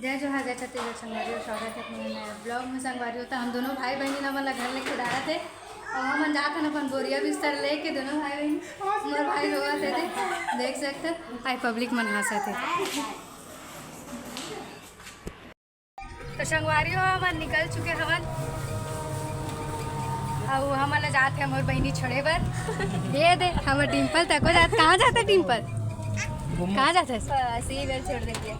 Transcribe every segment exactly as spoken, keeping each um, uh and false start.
जय जोहार, जय छत्तीसगढ़ संगवारी हो, स्वागत है अपने नए vlog में। संगवारी हो, तो हम दोनों भाई बहन ला मन ला घर लेके डारत हे, अउ हमन जात हन अपन बोरिया बिस्तर लेके, दोनों भाई बहन। मोर भाई रोवत हे, दे-, देख सकत हो, आई पब्लिक मन हंसत हे। तो संगवारी हो, हमन निकल चुके हवन, अउ हमन ला जात हे मोर बहिनी छोड़े बर। ये दे, हमर डिम्पल तको जात, कहाँ जात हे डिम्पल? कहाँ जात हे? सीरियल छोड़ देती है।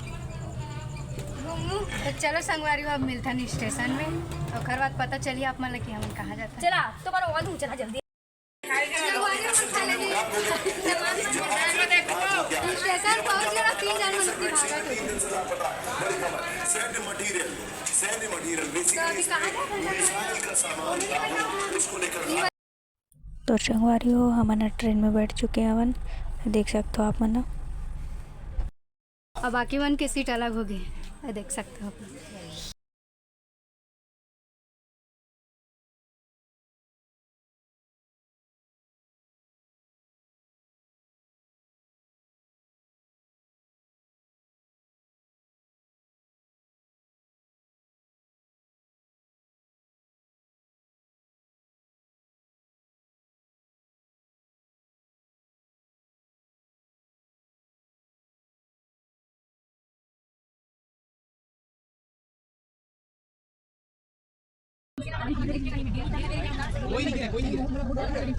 तो चलो संगवारी हो, अब मिलथन स्टेशन में, ओकर बाद पता चली आप मन ला कि हमन कहाँ जाथन। चला, तुम्हारा वहाँ दूर चला जल्दी। स्टेशन पहुंच गया, तीन जन मन की भागत होती। सैन्य मटेरियल, सैन्य मटेरियल, तो अभी कहाँ जा रहे हैं? तो संगवारी हो, हमन ह ट्रेन में बैठ चुके हवन, देख सकत हो आप मन ह। अब बाकी मन के सीट अलग हो गए, ये देख सकते हो आप। कोई नहीं गिरा, कोई नहीं गिरा।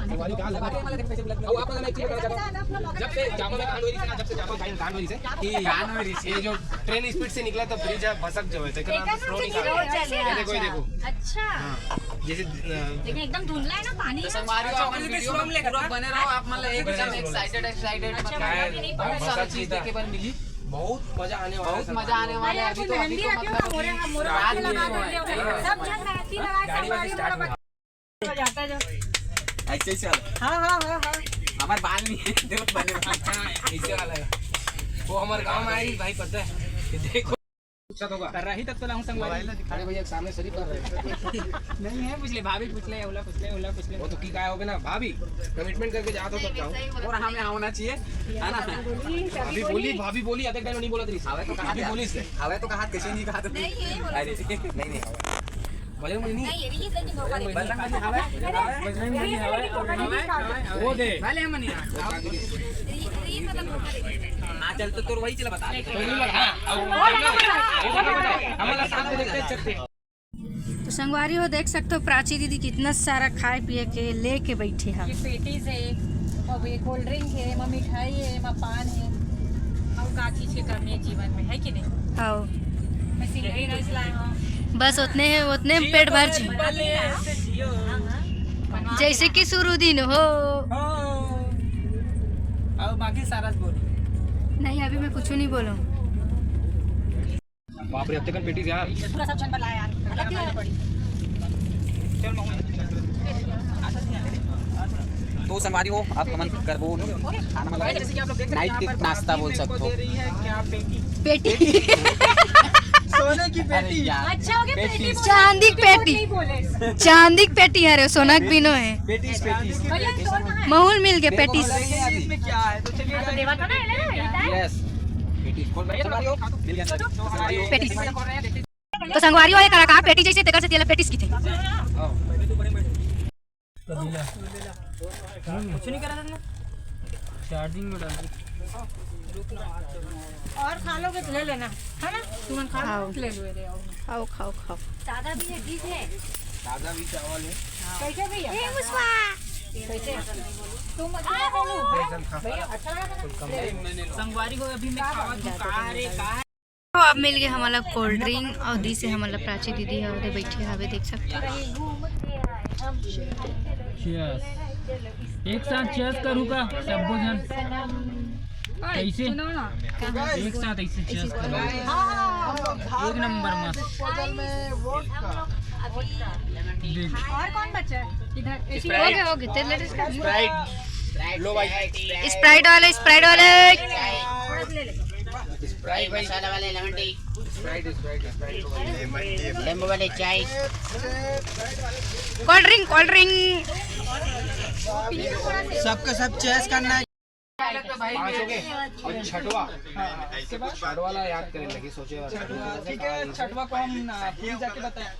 हमारी कहाँ लगा? अब आप, मैं एक चीज बताना चाहता हूँ, जब से जामा में कांड हो रही थी ना, जब से जामा में कांड हो रही थी कि कांड हो रही थी, ये जो ट्रेन स्पीड से निकला तो ब्रिज है, भसक जो है, देखो ना, स्लो निकाल। ये देखो, ये देखो। अच्छा। हाँ, जैसे, अ, लेकिन एकदम धुंधला है ना पानी। तो संगवारी हो, आप वीडियो में पूरा बने रहो, आप मतलब एकदम एक्साइटेड, एक्साइटेड, मतलब बहुत सारा चीज देखे बर मिली। बहुत मजा आने वाला है, बहुत मजा आने वाला है। अभी तो, अभी तो मतलब अभी रात नहीं हुआ है। सब जन मेहंदी लगा के गाड़ी वाला स्टार्ट हुआ। हो जाता है जो। ऐसे ही चल। हाँ, हाँ, हाँ, हाँ। हमारे बाल नहीं है, देख बने बाल। हाँ, ऐसे वाला है। वो हमारे गांव में आई भाई, पता है। देखो। अच्छा तो होगा। कर रही तब तो लाऊं संगवारी। अरे भैया, सामने शरीफ कर रहे हैं। नहीं है, पूछ ले, भाभी पूछ ले, ओला पूछ ले, ओला पूछ ले। वो तो की काय होगे ना, भाभी कमिटमेंट करके जात हो तब जाओ। और हमें होना चाहिए, है ना? भाभी बोली, भाभी बोली, अदर टाइम नहीं बोला तेरी। हवे तो कहा अभी बोली से। हवे तो कहा, कैसे नहीं कहा तो। नहीं, यही बोला। अरे, नहीं, नहीं, हवे। बजरंग बली नहीं। नहीं, ये नहीं, लेकिन धोखा दे। बजरंग बली हवे। बजरंग बली हवे। वो दे। भले हम नहीं। हाँ, चल तो तोर वही चला बता। हाँ, हमारा साथ में देखते चलते। तो संगवारी हो, देख सकते हो प्राची दीदी कितना सारा खाए पिए के लेके बैठे हैं। ये पेटीज है, और ये कोल्ड ड्रिंक है, एमा मिठाई है, एमा पान है। और का चीज की कमी है जीवन में, है कि नहीं? हाँ। मैं सिंगल ही रस लाया हूँ। बस उतने है, उतने में पेट भर जी। हाँ, हाँ। जैसे कि शुरू दिन हो। और बाकी सारा बोल। नहीं, अभी मैं कुछ नहीं बोलूँ। बाप रे, अब तक पेटीज यार। पूरा सब झन बलाया यार। गलती हो गई। तो संगवारी हो, आप हमन करबो खाना मतलब नाइट के नाश्ता बोल सकते हो। पेटी। सोने की पेटी। अच्छा हो गया, पेटी। चांदी की पेटी। चांदी की पेटी है रे, सोना के बिनो है। Patties, patties. भैया, स्टोर कहाँ है? महूल मिल गए पेटीज। इसमें क्या है? तो चलिए, हाँ, तो देवा था ना, ये ले लो, ये है। यस। पेटीज। खोल भाई, संगवारी हो, मिल गया। पेटीज। तो संगवारी हो, ये कलाकार पेटी जैसे तेकर से तेला पेटीज की थे। कुछ नहीं करा था ना। चार्जिंग में डाल। और खा लोगे तो ले लेना, है ना? तुमन खा लो, ले लो, ले आओ। खाओ, खाओ, खाओ। सादा भी है, ठीक है। सादा भी चावल है। कैसे भैया? ए, मुसवा। कैसे? तुम क्या बोलू? भैया, अच्छा लगा था ना? संगवारी हो, अभी मैं खावा तू का रे, का? तो अब मिल गए हमला कोल्ड ड्रिंक और दी से हमला प्राची दीदी है, उधर बैठे हवे, देख सकते हो। Cheers। एक साथ चीयर्स करूँ का, सबो जन? कैसे? सुनो ना। एक साथ ऐसे चीयर्स करो। एक नंबर मस्त। देख। और कौन बचा है इधर? हो गए, हो गए, चल, let us go। स्प्राइट। लो भाई। स्प्राइट वाले, स्प्राइट वाले। स्प्राइट भाई। मसाला वाले lemon tea. Sprite, Sprite, Sprite. नींबू वाले चाय। Cold drink, cold drink. सबके सब चीयर्स करना है। पाँच हो गए। और छठवा, छठवा ला याद करे लगे, सोचे वाला। ठीक है, छठवा को हम ना भूल जाके बताएं।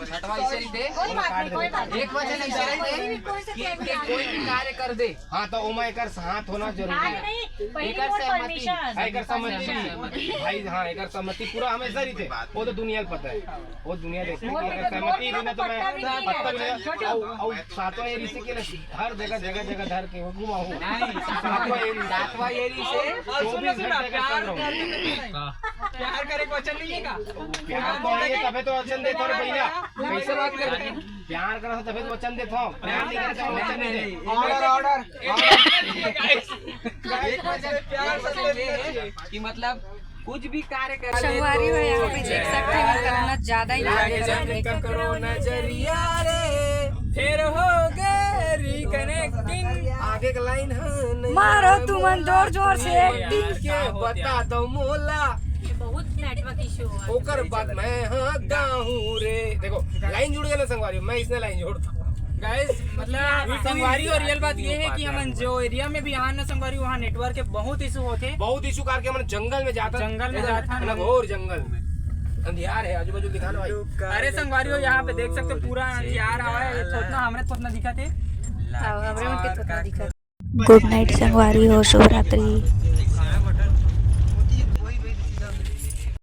छठवा इसे ही दे। कोई बात नहीं, कोई बात नहीं। एक वचन इसे ही दे कि, कि कोई भी कार्य कर दे। हाँ, तो ओमा एकर साथ होना जरूरी है। नहीं, पहली एकर मोर सहमति। Permission। हाँ, एकर सहमति भी। भाई, हाँ, एकर सहमति पूरा हमेशा रहिथे। वो तो दुनिया को पता है। वो दुनिया देखते कि अगर सहमति ही ना तो मैं पत्ता भी नहीं। और, और सातवां ये ऋषि के लिए हर जगह, जगह, जगह धर के वो घुमाऊँ। नहीं, सातवां ये ऋषि। सातवां ये ऋषि। और सुनो, सुनो, प्यार करते तो नहीं। प्यार करे के वचन नहीं है का? प्यार तो है, तबे तो वचन देता हूँ भैया। कैसे बात कर रहे हैं? प्यार करो तबे तो वचन देता हूँ। प्यार नहीं करता, वचन नहीं दे। Order, order, order। एक वचन, प्यार एक वचन ये है कि मतलब कुछ भी कार्य करने संगवारी हो, यहाँ पे देख सकते हैं, करोना ज्यादा ही लागे लागे जाके करो नजरिया रे, फिर हो गए reconnecting। आगे का लाइन है नहीं मारो तुमन जोर जोर से acting। के बता दो मोला, बहुत नेटवर्क इशू हुआ। ओकर बाद मैं हाँ गाहूँ रे। देखो, लाइन जुड़ गया ना संगवारी, मैं इसने लाइन जोड़ता हूँ। गाइस, मतलब संगवारी और रियल बात ये है कि हमन जो एरिया में भी आन ना संगवारी, वहाँ नेटवर्क के बहुत इशू होथे। बहुत इशू करके हमन जंगल में जाता, जंगल में जाता है ना, घोर जंगल में। अंधियार है, आजू बाजू दिखा ना भाई। अरे संगवारी हो, यहाँ पे देख सकते हो पूरा अंधियार हवा है, थोतना हमरे थोतना दिखा थे। हाँ, हमरे मन के थोतना दिखा। गुड नाइट संगवारी हो, शुभ रात्रि।